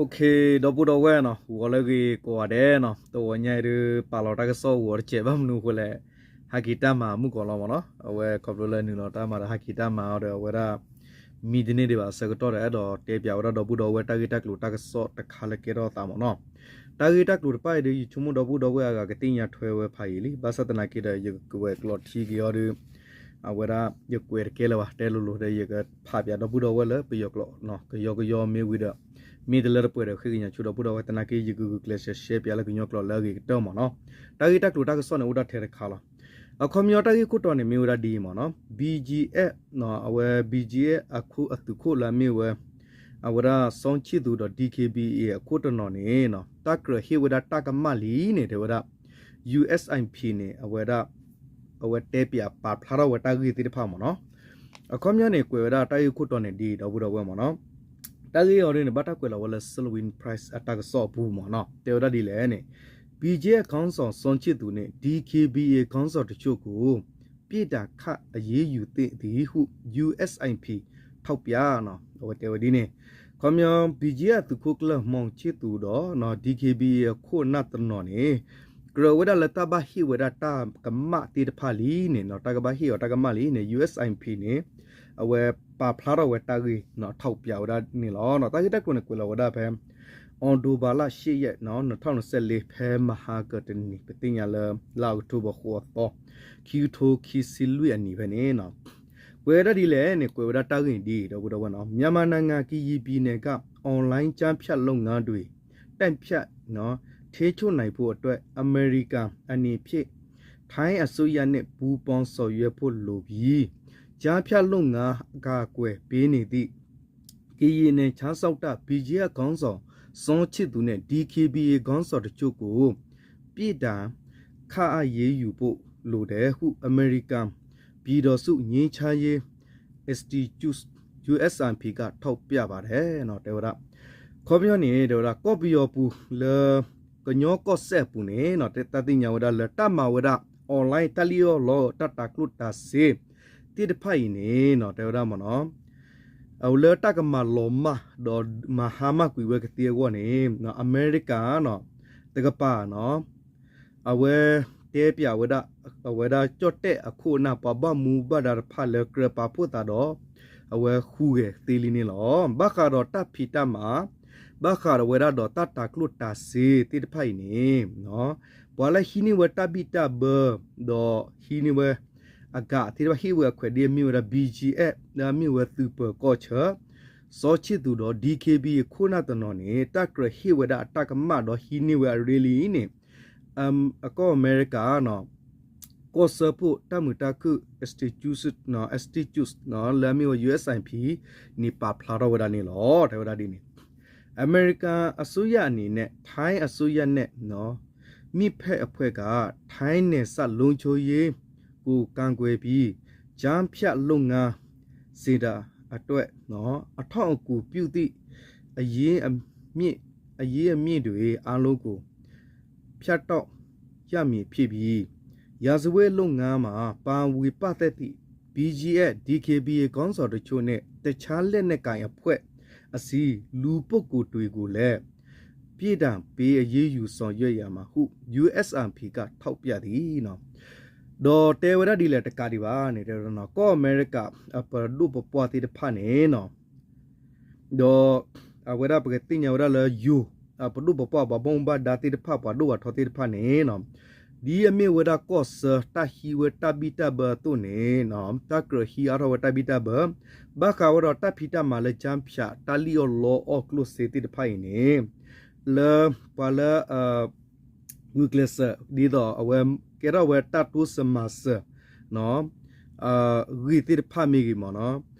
OK, ဒီပုၢ်ဒီဝဲၢ်နီၤ, ဂီၤလၢအဂ့ၤကိးဂၤဒဲးနီၤ, တဂီၤညါအံၤဒုး ပာ်လီၤတၢ်ကစီၣ်ဂီၤတစဲးဘၣ်မနုၤအဃိလဲၣ်, ဟဲက့ၤတၢ်မၤမုၢ်ကီးလီၤမ့ၢ်နီၤ, အဝဲခီဖျိလၢနုာ်လီၤတၢ်မၤဒီးဟဲက့ၤတၢ်မၤအီၤဒီး အဝဲဒၣ် မံတန့ၢ်ဒံးဘၣ်အဆၢကတီၢ်ဒီး အဲၣ်ဒိးတဲပၠးဝဲဒၣ်ဒီပုၢ်ဒီဝဲၢ်တၢ်ဂ့ၢ်တၢ်ကျိၤတၢ်ကစီၣ်တခါလၢကဲထီၣ်သးမ့ၢ်နီၤ, တၢ်ဂ့ၢ်တၢ်ကျိၤတဖၣ်အံၤဒုး ယဆိကမိၣ်ဒီပုၢ်ဒီဝဲၢ်အဂၤကသ့ၣ်ညါထွဲဝဲဖးယံာ်လံ, ဘၣ်ဆၣ်သနာ်က့ဒီး ယကဝဲၤကျိးထံက့ၤအီၤဒီး အဝဲဒၣ် ယကွဲးတကဲလၢၤဘၣ် တဲလိၤလိၤဒီး ယကဖးပၠးဒီပုၢ်ဒီဝဲၢ်လၢပယီၤကျိာ်, ကယီကယီမ့ၢ်ဝံၤဒီး မ့ၢ်တလၢတပှဲၤဒီး ဃ့ကညးဆူဒီပုၢ်ဒီဝဲၢ်သနာ်က့ ယကဂုာ်ကျဲးစၢးရှဲပၠးလၢကညီကျိာ်လၢအဂ့ၤကတၢၢ်မ့ၢ်နီၤ, တၢ်ဂ့ၢ်တၢ်ကျိၤတၢ်ကစီၣ်န့ၣ် အိၣ်ဒၣ်ထဲတခါလီၤ. အခီပညီတၢ်ဂ့ၢ်ခိၣ်တီန့ၣ် မ့ၢ်ဝဲဒၣ်ဒ်အံၤမ့ၢ်နီၤ, BGF အဝဲ BGF အခိၣ်အသုးခိၣ်လၢအမ့ၢ်ဝဲ အဝဲဒၣ်စီၤဆံၣ်သူးဒီး DKBA အခိၣ်တနီၤန့ၣ် တၢ်ကြၢးဟ့ၣ်ဝဲဒၣ်တၢ်ကမၣ်လံန့ၣ် တဲဝဲဒၣ် USIP န့ၣ် အဝဲဒၣ် အဝဲတဲပၠးပာ်ဖျါထီၣ်ဝဲတၢ်ဂ့ၢ်သ့ၣ်တဖၣ်မ့ၢ်နီၤ, အခီပညီန့ၣ် ကွဲးဝဲဒၣ်တၢ်ဂ့ၢ်ခိၣ်တီန့ၣ်ဒ်အံၤ ဒီပုၢ်ဒီဝဲၢ်မ့ၢ်နီၤ, တၢ်ဂ့ၢ်အီၤဒ်န့ၣ် ဘၣ်တၢ်ကွဲးလီၤဝဲလၢ Salween Press အတၢ်ကစီၣ်အပူၤမ့ၢ်နီၤ, တဲဝဲဒၣ်ဒ်လဲၣ်န့ၣ် BGF ခေါင်းဆောင် စောချစ်သူ နဲ့ DKBA ခေါင်းဆောင်တချို့ကို ပြစ်ဒဏ်ခတ်အရေးယူသင့်သည်ဟု USIP ထောက်ပြ အဝဲတဲဝဲဒ်န့ၣ်, ခီပညီ BGF သုးခိၣ်ကျၢၢ် မောင်ချစ်သူ ဒီး DKBA အခိၣ်အနၢ်တနီၤန့ၣ် ကြၢးဝဲဒၣ်လၢတၢ်ဘၣ်ဟ့ၣ်ဝဲဒၣ်တၢ်ကမၣ်သ့ၣ်တဖၣ်လံန့ၣ်, တၢ်ကဘၣ်ဟ့ၣ်အီၤတၢ်ကမၣ်လံန့ၣ် USIP န့ၣ် အဝဲပာ်ဖျါထီၣ်ဝဲတၢ်ဂ့ၢ် ထောက်ပြဝဲဒၣ်န့ၣ်လီၤ. တၢ်ဂ့ၢ်တၢ်ကျိၤန့ၣ် ကွဲးလီၤဝဲဒၣ်ဖဲ အီးဒိဘၢလၢ် ရှစ်ရက် နှစ်ထောင်နှစ်ဆယ့်လေး ဖဲမဟါကတနံၤ ပသ့ၣ်ညါလၢ လၢအီးကထိဘၢၣ်ဃိးသီ ခံကထိခံဆံလွံၢ်အနံၤဖဲန့ၣ် ကွဲးဝဲဒၣ်ဒ်လဲၣ်န့ၣ် ကွဲးဝဲဒၣ်တၢ်ဂ့ၢ်ဒ်အံၤ ဒီပုၢ်ဒီဝဲၢ်နီၤ, မြန်မာနိုင်ငံ ကရင်ပြည်နယ်က online ကျားဖြန့်လုပ်ငန်းတွေ တန့်ဖြတ် ထိန်းချုပ်နိုင်ဖို့အတွက် အမေရိကန်အနေဖြင့် ထိုင်းအစိုးရနဲ့ ပူးပေါင်းဆောင်ရွက်ဖို့လိုပြီး ကျားဖြန့်လုပ်ငန်း အကာအကွယ်ပေးနေသည့် ကရင်နယ်ခြားစောင့်တပ် BGF ခေါင်းဆောင် စောချစ်သူ နဲ့ DKBA ခေါင်းဆောင်တချို့ကို ပြစ်ဒဏ်ခတ်အရေးယူဖို့လိုတယ်ဟု အမေရိကန်ပြည်ထောင်စုငြိမ်းချမ်းရေး Institute USIP က ထောက်ပြပါတယ် တဲဝဲဒၣ်, ခီပညီန့ၣ် တဲဝဲဒၣ် ကီၢ်ပယီၤပူၤလၢ ကညီကီၢ်စဲၣ်အပူၤန့ၣ် တၢ်သ့ၣ်ညါဝဲဒၣ်လၢတၢ်မၤဝဲဒၣ် online တၢ်လံၣ်အီၣ်လီအီၣ်တၢ်တၤကျိၣ်တၤစ့သ့ၣ်တဖၣ်အံၤန့ၣ် တဲဝဲဒၣ်မ့ၢ်နီၤ အဝဲလၢတၢ်ကမၤလီၤမၢ် ဒီးမၤဟါမၢ်ကွံာ်ဝဲကသ့အဂီၢ်န့ၣ် အမဲရကၤနီၤ တကပၤနီၤ အဝဲတဲပၠးဝဲဒၣ် အဝဲဒၣ်ကၠီၣ်တဲၣ်အခိၣ်အနၢ် ပှၤဘၣ်မူဘၣ်ဒါတဖၣ်လၢကြၢးပာ်ဖှိၣ်သးဒီး အဝဲဟူးဂဲၤသ့လံန့ၣ်လီၤ. ဘၣ်ဃးဒီးတၢ်ဖံးတၢ်မၤ ဘၣ်ဃးဒီးဝဲဒၣ်ဒီးတၢ်တၤကျိၣ်တၤစ့သ့ၣ်တဖၣ်အံၤန့ၣ် ပှၤလၢဟံးန့ၢ်ဝဲတၢ်ဘံၣ်တၢ်ဘၢ ဒီးဟံးန့ၢ်ဝဲ အကးသ့ၣ်တဖၣ် ဟ့ၣ်ဝဲအခွဲးဒ်အမ့ၢ်ဝဲဒၣ် BGF လၢအမ့ၢ်ဝဲသုးပၢၤကီၢ်ဆၢ စီၤဆ့ၣ်သူးဒီး DKBA ခိၣ်နၢ်တနီၤန့ၣ် တၢ်ကြၢးဟ့ၣ်ဝဲဒၣ်အတၢ်ကမၣ်ဒီးဟံးန့ၢ်ဝဲအရ့လံန့ၣ် အကီၢ်အမဲရကၤ ကီၢ်စၢဖှိၣ်တၢ်မုာ်တၢ်ခုၣ် Institute လၢအမ့ၢ်ဝဲ USIP န့ၣ် ပာ်ဖျါထီၣ်ဝဲဒၣ်န့ၣ်လီၤ. တဲဝဲဒၣ်ဒ်န့ၣ် အမေရိကန်အစိုးရအနေနဲ့ ထိုင်းအစိုးရနဲ့ မိတ်ဖက်အဖွဲ့က ထိုင်းနယ်စပ်လုံခြုံရေးကို ကာကွယ်ပြီး ကျားဖြန့်လုပ်ငန်းစဉ်အတွက် အထောက်အကူပြုသည့် အရင်းအမြစ် အရင်းအမြစ်တွေအားလုံးကို ဖြတ်တောက်ရမည်ဖြစ်ပြီး ရာဇဝတ်လုပ်ငန်းမှာ ပါဝင်ပတ်သက်သည့် BGF DKBA ခေါင်းဆောင်တချို့နဲ့ တခြားလက်နက်ကိုင်အဖွဲ့အစည်း လူပုဂ္ဂိုလ်တွေကိုလည်း ပြစ်ဒဏ်ပေးအရေးယူဆောင်ရွက်ရမှာဟု USIP က ထောက်ပြသည် ဒီးတဲဝဲဒၣ်ဒ်လဲၣ်တကးဒံးဘၣ်န့ၣ် တဲဝဲဒၣ် ကီၢ်အမဲရကၤ အပဒိၣ်ပပှၢ်သ့ၣ်တဖၣ်န့ၣ် ဒီးအဝဲဒၣ်ပကသ့ၣ်ညါဝဲဒၣ်လၢယိၤ အပဒိၣ်ပပှၢ် ပှၤဘၣ်မူဘၣ်ဒါသ့ၣ်တဖၣ် ပှၤဒိၣ်ပှၤထီသ့ၣ်တဖၣ်န့ၣ် ဒ်အမ့ၢ်ဝဲဒၣ်ကီၢ်စၢတၢ်ဟံးဝဲတၢ်ဘံၣ်တၢ်ဘၢအသိးန့ၣ် တၢ်ကြၢးဟံးအါထီၣ်ဝဲတၢ်ဘံၣ်တၢ်ဘၢ ဘၣ်ဃးဝဲဒီးတၢ်ဖံးတၢ်မၤလၢ ကျားဖြန့် တၢ်လံၣ်အီၣ်လီအီၣ်ကျိၣ်စ့သ့ၣ်တဖၣ်အံၤန့ၣ် လၢပှၤလၢ ဂုာ်ကျဲးစၢး ဒ်သိးအဝဲကဲထီၣ်ဝဲတၢ်တိစၢၤမၤစၢၤ ဂ့ၢ်သ့ၣ်တဖၣ်မ့ၢ်ဂ့ၤမ့ၢ်နီ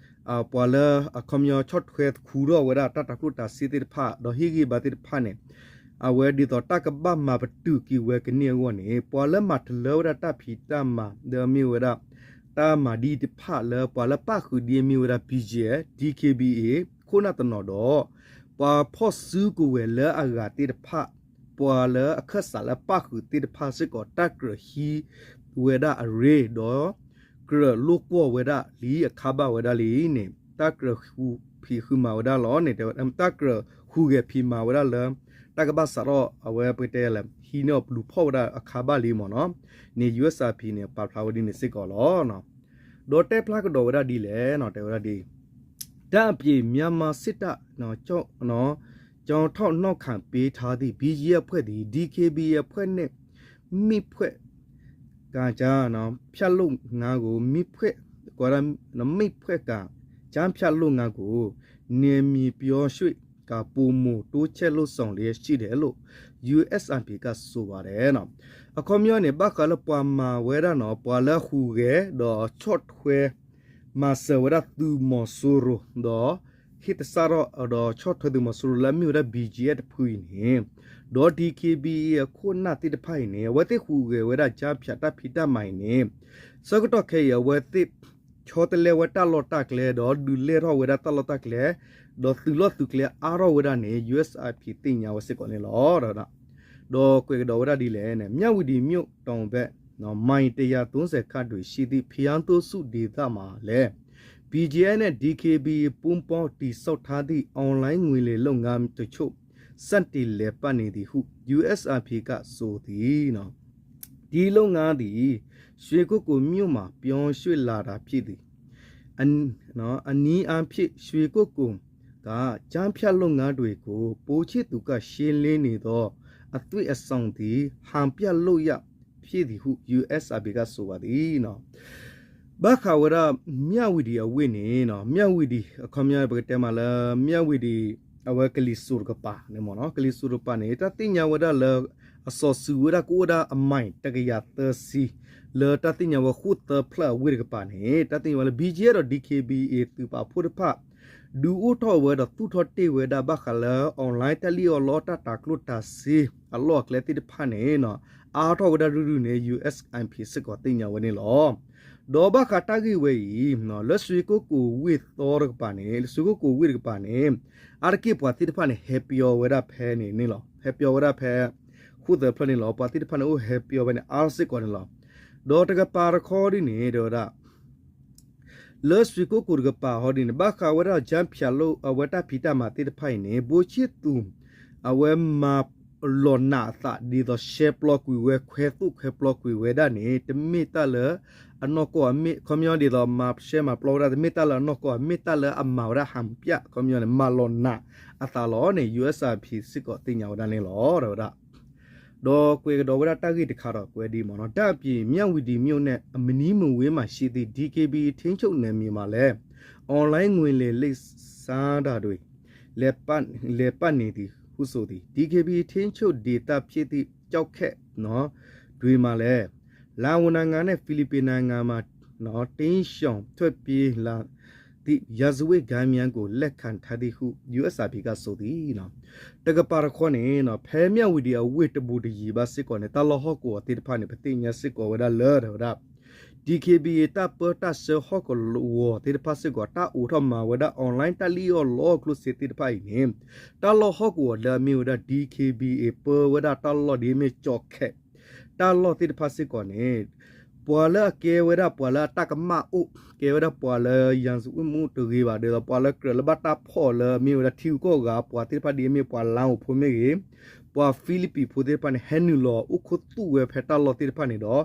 ၤ, ပှၤလၢအခီပညီဆီၣ်ထွဲခူထီၣ်ဝဲဒၣ်တၢ်တၤကျိၣ်တၤစ့သ့ၣ်တဖၣ် ဒီးဟ့ၣ်ဂံၢ်ဘါသ့ၣ်တဖၣ်န့ၣ် အဝဲဒ်သိးတၢ်ကဘၣ်မၤပတုာ်က့ၤဝဲကန့ၢ်အဂီၢ်န့ၣ် ပှၤလၢမၤတလၢဝဲဒၣ်တၢ်ဖံးတၢ်မၤ ဒီးမ့ၢ်ဝဲဒၣ် တၢ်မၤဒ်တဖၣ်လၢပှၤလၢပၣ်ဃုာ်ဒ်အမ့ၢ်ဝဲဒၣ် BGF DKBA ခိၣ်နၢ်တနီၤဒီး ပှၤဖီၣ်စုကဝဲၤလၢအဂၤသ့ၣ်တဖၣ် ပှၤလၢအခၢၣ်စးလၢပၣ်ဃုာ်သ့ၣ်တဖၣ်စ့ၢ်ကီး တၢ်ကြၢးဟံးဝဲဒၣ်အရ့ ဒီးကြၢးလိာ်ကွီၢ်ဝဲဒၣ်လံ အခါဘၣ်ဝဲဒၣ်လံန့ၣ် တၢ်ကြၢးဟူး ဖံးဃုာ်မၤဝဲဒၣ်လီၤန့ၣ် တဲဝဲ တၢ်ကြၢးဟူးဂဲၤဖံးမၤဝဲဒၣ်လၢ တၢ်ကဘၣ်စးထီၣ် အဝဲပကတဲလၢ ဟံးန့ၢ်အီၤပလူၤဖီၣ်ဝဲဒၣ်အခါဘၣ်လံမ့ၢ်နီၤ, န့ၣ် ယူအ့ၣ်အါဖံးန့ၣ် ပာ်ဖျါဝဲဒ်န့ၣ်စ့ၢ်ကီးလီၤ. ဒီးတဲဖျါကဒီးဝဲဒၣ်ဒ်လဲၣ်န့ၣ် တဲဝဲဒၣ်ဒ် ဒါအပြင် မြန်မာစစ်တပ် ကျောထောက်နောက်ခံပေးထားသည့် ဘီကဵအ့အဖွဲ့သည် ဒီကဵဘီအ့အဖွဲ့နှင့် မီးဖွက်ကာကြားဖြတ်လုပ်ငန်းကို မီးဖွက် မီးဖွက်ကာကြားဖြတ်လုပ်ငန်းကို နယ်မြေပြောင်းရွှေ့ကာ ပိုမိုတိုးချဲ့လုပ်ဆောင်လျက်ရှိတယ်လို့ ယူအ့ၣ်အါဖံးက ဆိုပါတယ် အခီပညီန့ၣ် ဘၣ်ဃးလၢပှၤမၤဝဲဒၣ်နီၤ ပှၤလၢဟူးဂဲၤ ဒီးဆီၣ်ထွဲ မၤစၢၤဝဲဒၣ်သုးမီၤစိရိၤ ဒီး ဟ့ၣ်သဆၣ်ထီၣ် ဒီးဆီၣ်ထွဲသုးမီၤစိရိၤလၢအမ့ၢ်ဝဲဒၣ် ဘီကၠံအ့ တဖုအံၤန့ၣ် ဒီး ဒီကၠ့ဘံအ့ အခိၣ်အနၢ်သ့ၣ်တဖၣ်အံၤန့ၣ် အဝဲသ့ၣ်ဟူးဂဲၤဝဲဒၣ် ကၠါဖၠးတၢ်ဖံးတၢ်မၤအံၤန့ၣ် ဆၢကတီၢ်ခဲအံၤ အဝဲသ့ၣ် ဆီတလဲဝဲတၢ်လီၢ်တၢ်ကျဲ ဒီးဒုးလဲၢ်ထီၣ်ဝဲဒၣ်တၢ်လီၢ်တၢ်ကျဲ ဒီးသုးလီၢ်သုးကျဲအါထီၣ်ဝဲဒၣ်န့ၣ် ယူအ့ၣ်အါဖံးသ့ၣ်ညါဝဲစ့ၢ်ကီးန့ၣ်လီၤ. ဒီးကွဲးကဒီးဝဲဒၣ်ဒ်လဲၣ်န့ၣ် မြဝတီမြို့တောင်ဘက် မိုင်တစ်ရာသုံးဆယ်ခန့်တွင် ရှိသည့် ဘုရားသုံးဆူဒေသမှာလည်း ဘီကၠ့အ့နဲ့ ဒီကၠ့ဘံအ့ ပူးပေါင်းတည်ဆောက်ထားသည့် အွန်လိုင်းငွေလိမ်လုပ်ငန်းတချို့ စတင်လည်ပတ်နေသည်ဟု ယူအ့ၣ်အါဖံးက ဆိုသည် ဒီလုပ်ငန်းသည် ရွှေကုက္ကိုမြို့မှာ ပြောင်းရွှေ့လာတာဖြစ်သည် အနည်းအားဖြင့် ရွှေကုက္ကိုက ကြားဖြတ်လုပ်ငန်းတွေကို ပိုချစ်သူက ရှင်းလင်းနေသော အသွေးအဆောင်သည် ဟန်ပြလို့ရဖြစ်သည်ဟု ယူအ့ၣ်အါဖံးက ဆိုပါသည် ဘၣ်ဃးဝဲဒၣ် မြဝတီအဝ့ၢ်န့ၣ် မြဝတီ အခီပညီပကတဲမးလၢ မြဝတီ အဝဲကလံၤစိးတကပၤန့ၣ်မ့ၢ်နီၤ ကလံၤစိးတကပၤန့ၣ် တၢ်သ့ၣ်ညါဝဲဒၣ်လၢ အစီၤစုၤဝဲဒၣ်ကအိၣ်ဝဲဒၣ်အမိုင်တစ်ရာသီဆံ လၢတၢ်သ့ၣ်ညါဝဲဃိၣ်သၢဖျၢၣ်အဝ့ၢ်တကပၤန့ၣ် တၢ်သ့ၣ်ညါဝဲလၢ ဘီကၠ့အ့ဒီး ဒီကၠ့ဘံအ့ သုးပာ်ဖှိၣ်တဖၣ် ဒုးအိၣ်ထီၣ်ဝဲဒီးသူၣ်ထီၣ်တ့ၢ်ဝဲဒၣ်ဘၣ်ဃးလၢ အွန်လိုင်းတၢ်လံၣ်အီၣ်လီအီၣ်တၢ်တၤကျိၣ်တၤစ့အလီၢ်အကျဲသ့ၣ်တဖၣ်န့ၣ် အါထီၣ်ဝဲဒၣ်ရုၢ်ရုၢ်န့ၣ် ယူအ့ၣ်အါဖံးစ့ၢ်ကီး သ့ၣ်ညါဝဲန့ၣ်လီၤ. ဒီးဘၣ်ဃးတၢ်ဂ့ၢ်ဝဲအံၤ လၢ ရွှေကုက္ကို ဝ့ၢ်သီတကပၤန့ၣ် ရွှေကုက္ကို ဝ့ၢ်တကပၤန့ၣ် အါတက့ၢ်ပှၤသ့ၣ်တဖၣ်န့ၣ် ဟဲပယီၤဝဲဒၣ်ဖဲန့ၣ်န့ၣ်လီၤ. ဟဲပယီၤဝဲဒၣ်ဖဲ ဃိၣ်သၢဖျၢၣ်န့ၣ်လီၤ. ပှၤသ့ၣ်တဖၣ်န့ၣ် အိၣ်ဟဲပယီၤဖဲန့ၣ် အါစ့ၢ်ကီးန့ၣ်လီၤ. ဒီးတကပၤတခီဒ်န့ၣ် တဲဝဲဒၣ် လၢ ရွှေကုက္ကို တကပၤဟီဒ်န့ၣ် ဘၣ်ဃးဝဲဒၣ် ကြားဖြတ်လုပ် အဝဲတၢ်ဖံးတၢ်မၤသ့ၣ်တဖၣ်အံၤန့ၣ် ဘိဆ့ၣ်သူ အဝဲမၤလီၤနာ်အသး ဒ်သိး ရှဲပျီကွံာ်ဝဲ ခွဲသိၣ်ခွဲပျီကွံာ်ဝဲဒၣ်န့ၣ် တမ့ၢ်တၢ်လၢအနီၢ်ကီၢ်အမ့ၢ် ခီပညီဒ်သိး မၤရှဲမၤပျီဝဲဒၣ် တမ့ၢ်တၢ်လၢအနီၢ်ကီၢ်အမ့ၢ်တၢ်လၢအမၤဝဲဒၣ် ဟန်ပြ ခီပညီန့ၣ် မၤလီၤနာ်အသးလီၤန့ၣ် ယူအ့ၣ်အါဖံးစ့ၢ်ကီးသ့ၣ်ညါဝဲဒၣ်န့ၣ်လီၤ တဲဝဲဒၣ် ဒီးကွဲးကဒီးဝဲဒၣ်တၢ်ဂ့ၢ်တခါဒီး ကွဲးဒ်မ့ၢ်နီၤ ဒါအပြင် မြဝတီမြို့နဲ့ မနီးမဝေးမှာရှိသည့် ဒီကၠ့ဘံအ့ ထိန်းချုပ်နယ်မြေမှာလည်း အွန်လိုင်းငွေလိမ်လုပ်စားတာတွေ လည်ပတ်လည်ပတ်နေသည်ဟုဆိုသည် ဒီကၠ့ဘံအ့ ထိန်းချုပ်ဒေသဖြစ်သည့် ကျောက်ခက်နော် တွင်မှာလည်း လာအိုနိုင်ငံနဲ့ ဖိလစ်ပိုင်နိုင်ငံမှ နော် တိမ်းရှောင်ထွက်ပြေးလာသည့် ရာဇဝတ်ဂိုဏ်းများကို လက်ခံထားသည်ဟု ယူအ့ၣ်အါဖံးက ဆိုသည်နော် တကပၤတခီန့ၣ်နော် ဖဲမြဝတီအဝ့ၢ်တဘူးတယံၤဘၣ်စ့ၢ်ကီးန့ၣ် တၢ်လီၢ်ဟီၣ်ကဝီၤသ့ၣ်တဖၣ်န့ၣ် ပသ့ၣ်ညါစ့ၢ်ကီးဝဲဒၣ်လၢ တဲဝဲဒၣ် ဒီကၠ့ဘံအ့ တၢ်ပၢတၢ်ဆှၢဟီၣ်ကဝီၤသ့ၣ်တဖၣ်စ့ၢ်ကီး တၢ်အိးထီၣ်မၤဝဲဒၣ် online တၢ်လံၣ်အီၣ်လီအီၣ်ကျိၣ်စ့သ့ၣ်တဖၣ်အံၤန့ၣ် တၢ်လီၢ်ဟီၣ်ကဝီၤလၢအမ့ၢ်ဝဲဒၣ် ဒီကၠ့ဘံအ့ ပၢဝဲဒၣ်တၢ်လီၢ်ဒ်အမ့ၢ် ကျောက်ခက် တၢ်လီၢ်သ့ၣ်တဖၣ်စ့ၢ်ကီးန့ၣ် ပှၤလၢအကဲဝဲဒၣ်ပှၤလၢအတၢ်ကမၣ်အိၣ် ကဲဝဲဒၣ်ပှၤလၢ ရာဇဝတ်မှုတဂ့ၤဘၣ် ဒ်သိးပှၤလၢကြၢးလၢဘၣ်တၢ်ဖီၣ်လၢအမ့ၢ်ဝဲဒၣ်ထံဂုၤကီၢ်ဂၤ ပှၤသ့ၣ်တဖၣ်ဒ်အမ့ၢ်ပှၤလါအိၤဖိမ့ၢ်ဂ့ၤ ပှၤဖံလံးပံးဖိသ့ၣ်တဖၣ်န့ၣ် ဟဲနုာ်လီၤအိၣ်ခူသူၣ်ဝဲဖဲတၢ်လီၢ်သ့ၣ်တဖၣ်န့ၣ်ဒီး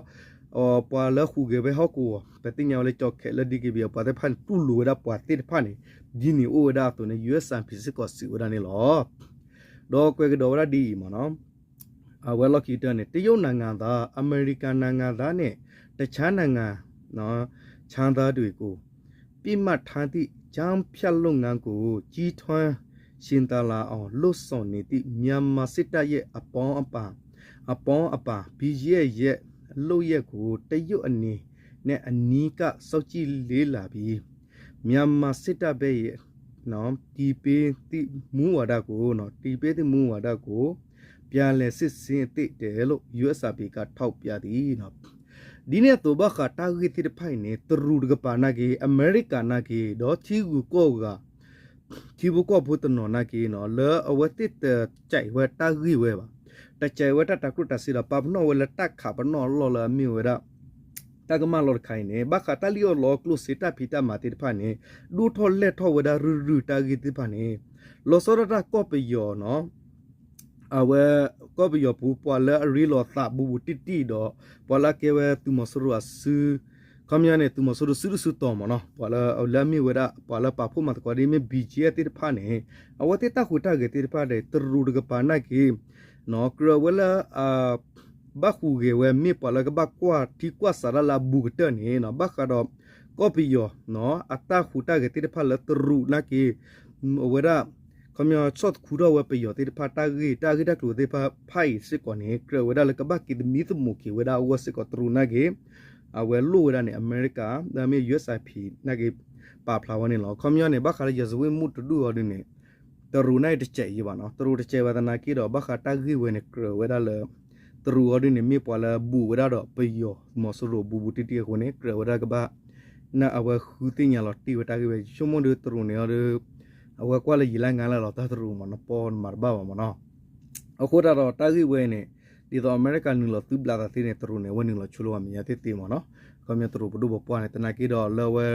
ပှၤလၢဟူးဂဲၤဝဲဟီၣ်ကဝီၤ ပသ့ၣ်ညါဝဲလၢ ကျောက်ခက် လၢ ဒီကၠ့ဘံအ့ ပှၤသ့ၣ်တဖၣ်န့ၣ် တူၢ်လိာ်ဝဲဒၣ်ပှၤသ့ၣ်တဖၣ်န့ၣ် ဒ်န့ၣ်အိၣ်ဝဲဒၣ်အသိးန့ၣ် ယူအ့ၣ်အါဖံးစ့ၢ်ကီးစံးဝဲဒၣ်န့ၣ်လီၤ. ဒီးကွဲးကဒီးဝဲဒၣ်ဒ်အံၤမ့ၢ်နီၤ အဝဲလီၢ်ခံကတၢၢ်န့ၣ် တရုတ်နိုင်ငံသား အမေရိကန်နိုင်ငံသားနဲ့ တခြားနိုင်ငံ ခြားသားတွေကို ပစ်မှတ်ထားသည့် ကြားဖြတ်လုပ်ငန်းကို ကြီးထွားရှင်သန်လာအောင် လုပ်ဆောင်နေသည့် မြန်မာစစ်တပ်ရဲ့ အပေါင်းအပါ အပေါင်းအပါ BGF ရဲ့ လုပ်ရပ်ကို တရုတ်အနေနဲ့ အနီးကပ်စောင့်ကြည့်လေ့လာပြီး မြန်မာစစ်တပ်ဘက်ရဲ့ နော် တည်ပေးသည့်မူဝါဒကို နော် တည်ပေးသည့်မူဝါဒကို ပြန်လည်စစ်ဆေးသင့်တယ်လို့ ယူအ့ၣ်အါဖံးက ထောက်ပြသည် နော် ဒ်န့ၣ်အသိး ဘၣ်ဃးတၢ်ဂ့ၢ်သ့ၣ်တဖၣ်အံၤန့ၣ် တရူးတကပၤနာ်က့ အမဲရကၤနာ်က့ ဒီးထံဂုၤကီၢ်ဂၤ ထံဖိကီၢ်ဖိတနီၤနာ်က့ နော် လၢအဝဲသ့ၣ်တကြိုက်ဝဲတၢ်ဂ့ၢ်ဝဲဘၣ်. တကြိုက်ဝဲတၢ်တၤကျိၣ်တၤစ့ဒီး ပာ်ပနီၣ်ဝဲလၢတၢ်ခးပနီၣ်အလီၢ်လၢအမ့ၢ်ဝဲဒၣ် တၢ်ကမၣ်လီၤတခါအံၤန့ၣ် ဘၣ်ဃးတၢ်လံၣ်အီၣ်လီအီၣ်ကျိၣ်စ့တၢ်ဖံးတၢ်မၤသ့ၣ်တဖၣ်န့ၣ် ဒိၣ်ထီၣ်လဲၢ်ထီၣ်ဝဲဒၣ်ရုၢ်ရုၢ်တၢ်ဂ့ၢ်သ့ၣ်တဖၣ်န့ၣ် လီၤဆီဒၣ်တၢ်ကီၢ်ပယီၤနီၤ အဝဲ ကီၢ်ပယီၤပူၤ ပှၤလၢအရ့လိာ်သးဘူးဘူးတံၢ်တံၢ်ဒီး ပှၤလၢအကဲဝဲသုးမီၤစိရိၤအစု ခီပညီန့ၣ် သုးမီၤစိရိၤစုဒုၣ်စုတီၤမ့ၢ်နီၤ ပှၤလၢအမ့ၢ်ဝဲဒၣ် ပှၤလၢပာ်ဖှိၣ်မၤသကိးဒ်မ့ၢ် ဘီၣ်ကၠ့ၣ် သ့ၣ်တဖၣ်န့ၣ် အဝဲသ့ၣ်တၢ်ဟူးတၢ်ဂဲၤသ့ၣ်တဖၣ်ဒီး တရူးတကပၤနာ်က့ ကြၢးဝဲလၢ ဘၣ်ဟူးဂဲၤဝဲမ့ၢ်ပှၤလၢကဘၣ်ကွၢ်ထံကွၢ်ဆးဒၣ်လၢအဘူးကတၢၢ်န့ၣ် ဘၣ်ဃးဒီး ကီၢ်ပယီၤ အတၢ်ဟူးတၢ်ဂဲၤသ့ၣ်တဖၣ်လၢတရူးနာ်က့ အဝဲဒၣ် ခီပညီဆီၣ်သခူထီၣ်ဝဲပယီၤသ့ၣ်တဖၣ်တၢ်ဂ့ၢ် တၢ်ဂ့ၢ်တၢ်ကျိၤသ့ၣ်တဖၣ်အံၤစ့ၢ်ကီးန့ၣ် ကြၢးဝဲဒၣ်လၢကဘၣ်က့ၤသမံသမိးက့ၤဝဲဒၣ်အဂီၢ်စ့ၢ်ကီးတရူးနာ်က့ အဝဲလိၣ်ဝဲဒၣ်န့ၣ် အမဲရကၤ လၢအမ့ၢ် ယူဢ့ၣ်အၣ်ပံၤ နာ်က့ ပာ်ဖျါဝဲန့ၣ်လီၤ. ခီပညီန့ၣ် ဘၣ်ဃးလၢ ရာဇဝတ်မှု တဒူၣ်အီၤဒုန့ၣ် တရူးနာ်က့တစဲးအံၤဘၣ်နီၤ တရူးတစဲးဘၣ်သနာ်က့ဒီး ဘၣ်ဃးတၢ်ဂ့ၢ်ဝဲန့ၣ် ကြၢးဝဲဒၣ်လၢ တရူးအီၤဒုန့ၣ် မ့ၢ်ပှၤလၢဘူးဝဲဒၣ်ဒီးပယီၤသုးမီၤစိရိၤဘူးဘူးတံၢ်တံၢ်အဃိန့ၣ် ကြၢးဝဲဒၣ်ကဘၣ် န့ၣ်အဝဲဃုသ့ၣ်ညါလီၤတံၢ်ဝဲတၢ်ဂ့ၢ်ဝဲ ဆိကမိၣ်ဒီးတရူးန့ၣ်အီၤဒီး အဝဲကွၢ်လၢယံာ်လၢငါလၢလီၤတၢ်တရူးမ့ၢ်နီၤ ပီၣ်နမၤတဘၣ်ဘၣ်မ့ၢ်နီၤ အဃိသတးဒီးတၢ်ဂ့ၢ်ဝဲန့ၣ် ဒ်သိးအမဲရကၤနုာ်လီၤသုးဘျးသးသ့န့ၣ် တရူးန့ၣ် အဝဲနုာ်လီၤဆိလၢပှၤမဲာ်ညါသ့ၣ်သ့မ့ၢ်နီၤ ခီပညီတရူးပဒိၣ်ပပှၢ်န့ၣ် သနာ်က့ဒီးလၢအဝဲ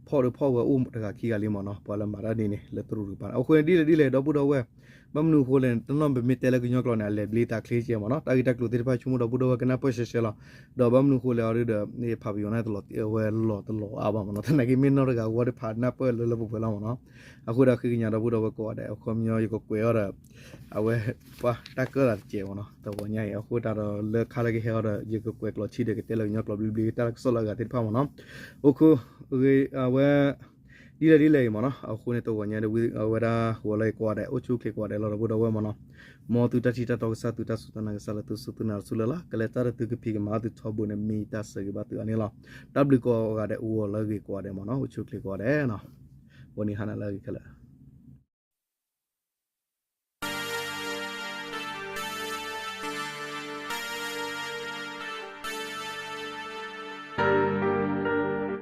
ဖီၣ်ဒီးဖီၣ်ဝဲအိၣ်တဂၤခံဂၤလံမ့ၢ်နီၤ ပှၤလၢမၤတၢ်ဒ်န့ၣ် လၢတရူးတကပၤန့ၣ် အဃိန့ၣ်ဒ်လဲၣ်ဒ်လဲၣ် ဒီပုၢ်ဒီဝဲၢ် ဘၣ်မနုၤအဃိလဲၣ် တနီၣ်ပမ့ၢ်တဲလၢကညီကျိာ်န့ၣ် အလဲၤဘျ့သးချ့ကဲမ့ၢ်နီၤ တၢ်ဂ့ၢ်တၢ်ကျိၤသ့ၣ်တဖၣ်ဆိကမိၣ်ဒီပုၢ်ဒီဝဲၢ်ကနၢ်ပၢၢ်ရှဲရှဲလီၤ ဒီးဘၣ်မနုၤအဃိလဲၣ်အီၤဒီး ဖးပယီၤန့ၣ်တလီၤဝဲလီၤတလီၤအါဘၣ်မ့ၢ်နီၤ သနာ်က့မ့ၢ်နီၢ်တဂၤဝဲတဖးနၢ်ပၢၢ်လၢလၢပှဲၤပှဲၤလီၤမ့ၢ်နီၤ အဃိဒီးဃ့ကညးဒီပုၢ်ဒီဝဲၢ်ကိးဂၤဒဲး အခီပညီယကကွဲးအီၤဒီး အဝဲ ပှၤတၢ်ကၢၣ်သးတကဲးမ့ၢ်နီၤ တဝီညါအံၤ အဃိသတးဒီးလၢခါလၢကဟဲအီၤဒီး ယကကွဲးကျိးထံဒီးကတဲလၢကညီကျိာ်ဘျ့ဘျ့ တၢ်ကစီၣ်လၢအဂၤသ့ၣ်တဖၣ်မ့ၢ်နီၤ အိၣ်ခိ အဝဲ ဒ်လဲၣ်ဒ်လဲၣ်အံၤမ့ၢ်နီၤ အဃိန့ၣ်တဝီညါဒီး အဝဲဒၣ်ဂီၤလၢအံၤကိးဂၤဒဲး အိၣ်ဆူၣ်အိၣ်ချ့ကိးဂၤဒဲးလီၤ ဒီပုၢ်ဒီဝဲၢ်မ့ၢ်နီၤ မ်သုတၢ်ထံၣ်တၢ်တီကစၢ် သုတၢ်စူၢ်တၢ်နာ်ကစၢ်လၢသုစူၢ်သုနာ်တစူၢ်လၢ်လၢ် ကလဲၤတၢ်ဒီးသုကဖံးကမၤသုထီဘိန့ၣ် မ့ၢ်ယတၢ်ဆၢဂ့ၤဘၣ်သုအါန့ၣ်လီၤ တၢ်ဘျုးကိးဂၤဒဲး အိၣ်ဂီၤလၢအဂ့ၤကိးဂၤဒဲးမ့ၢ်နီၤ အိၣ်ဆူၣ်အိၣ်ချ့ကိးဂၤဒဲးနီၤ ဝဲန့ၣ်ဟါနၤလၢအဂ့ၤခဲလၢာ်